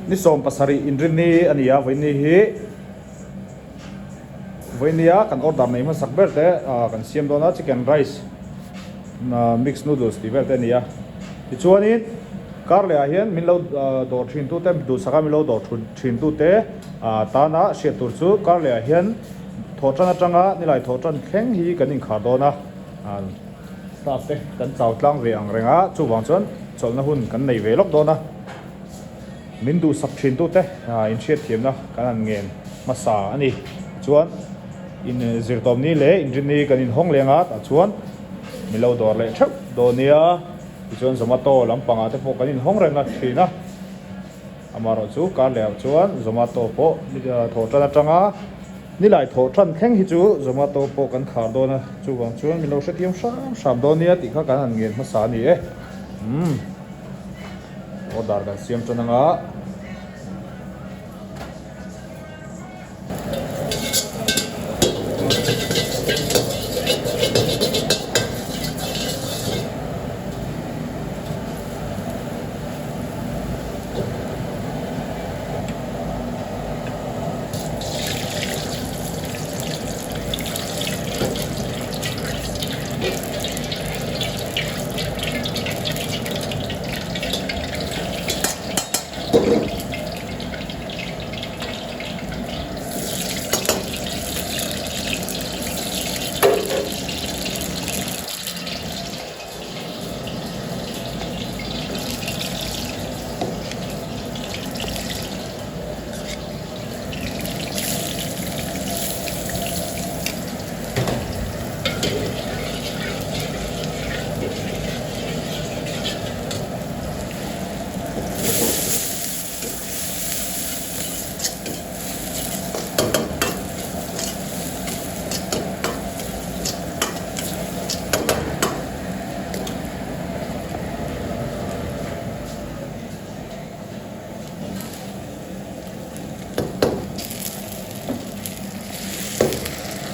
Ni 17 inrinni a ni a, vawiinni hi vawiinnia kan order nei hmasak ber te kan siam dawn a, chicken rice mix noodles tih vel te a ni a. Tichuanin kar leh ah hian min lo dawr thin tute duhsaka min lo dawr thin tute tana hriat tur chu kar leh ah hian thawhtan atanga nilai thawhtan thleng hi kan inkhar dawn a. Staff te kan chau tlang ve ang reng a, chuvang chuan chawlhna hun kan nei ve lawk dawn a. Min duhsak thin tute inhriatthiamna kan han ngen hmasa a ni. Tichuan in zirtawmni leh inrinni kan inhawng leng a, tah chuan min lo dawr leh theuh dawn nia. Tichuan Zomato lampangah te pawh kan inhawng reng a thin a. Amaherawh chu kar leh ah chuan Zomato pawh thawhtan atanga nilai thawhtan thleng hi chu Zomato pawh kan khar dawn a, chuvang chuan min lo hrethiam hram hram dawn nia tih kha kan han ngen hmasa a ni e. Umm order kan siam tan anga.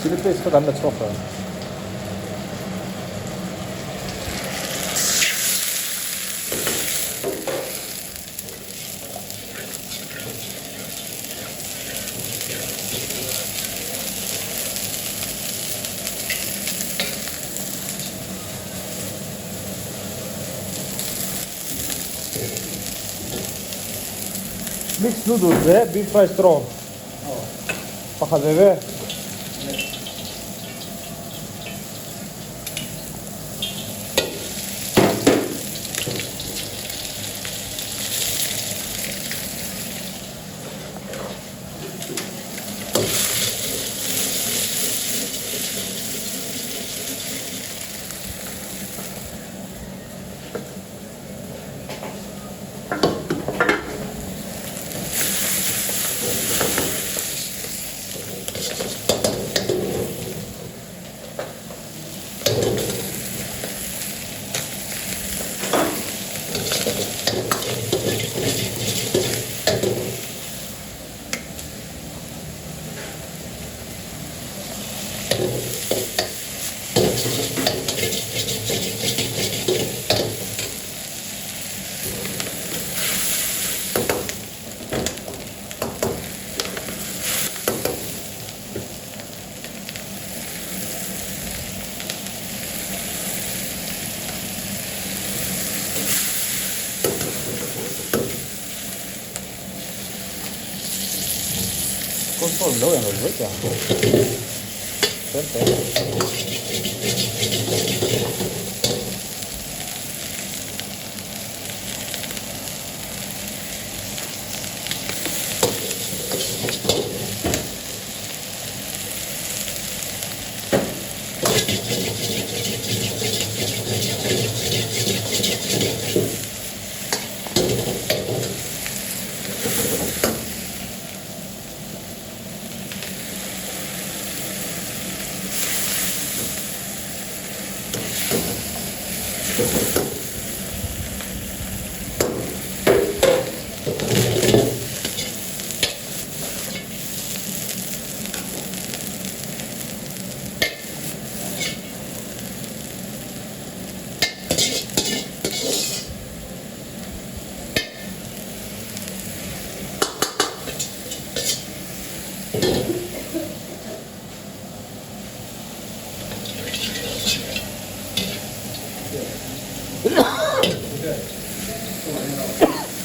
Chilli paste kha kan la chhuak lo. Mix noodles leh beef rice te rawh pakhat ve ve. Console lo eng lo vek ang tlem te.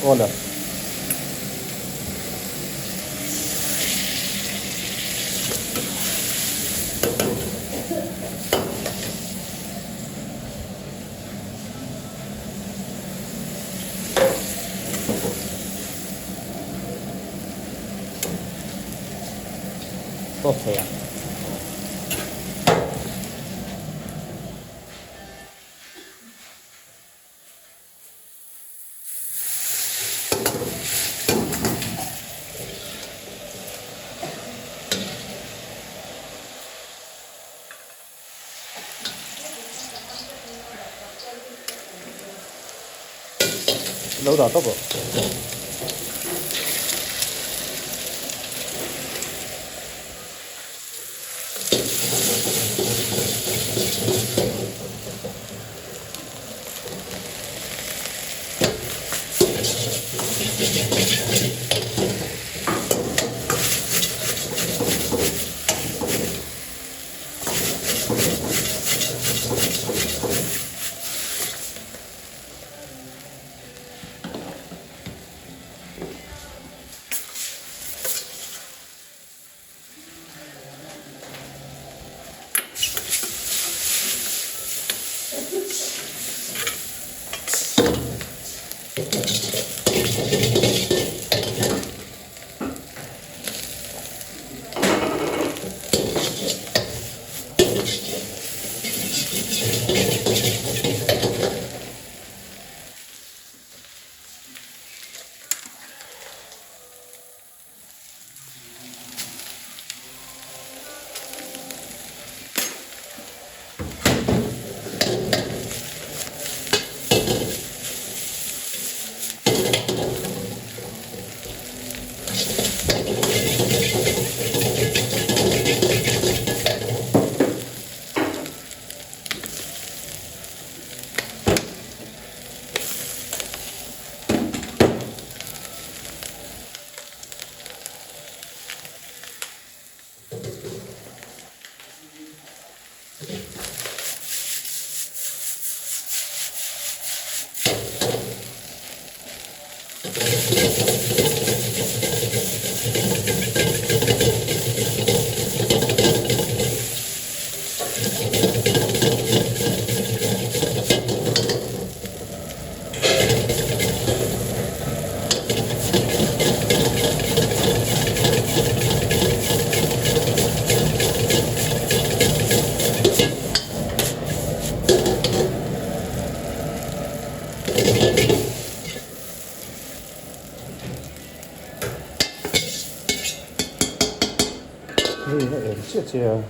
Awle. Tawp thei ang. Lo dah tawp rawh. Hei a eng chiah chiah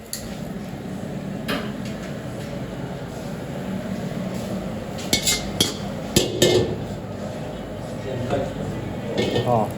a. Ah.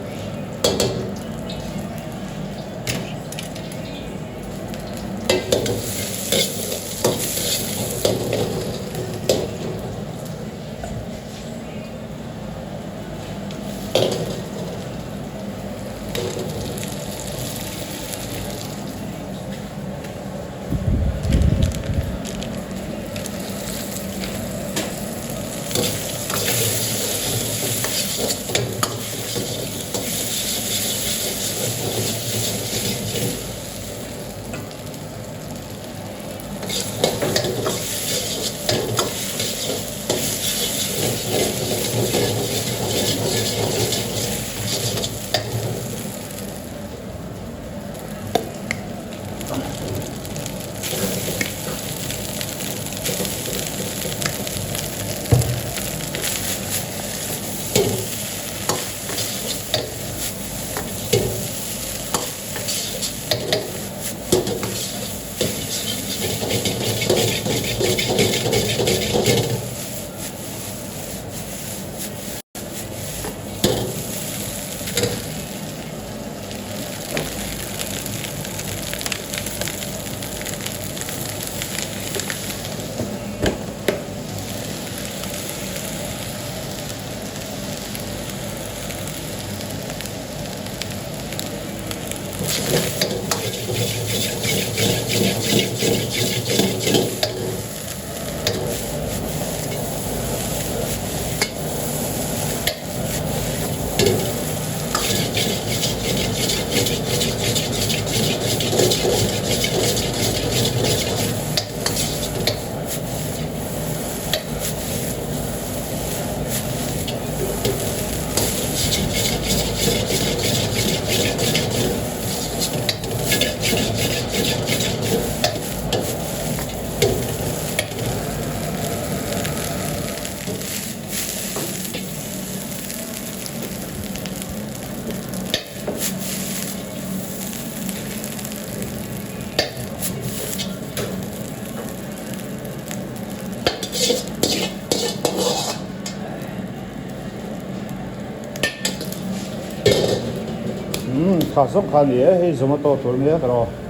Umm kha zawng kha a ni e, hei zomato tur ania ka rawh.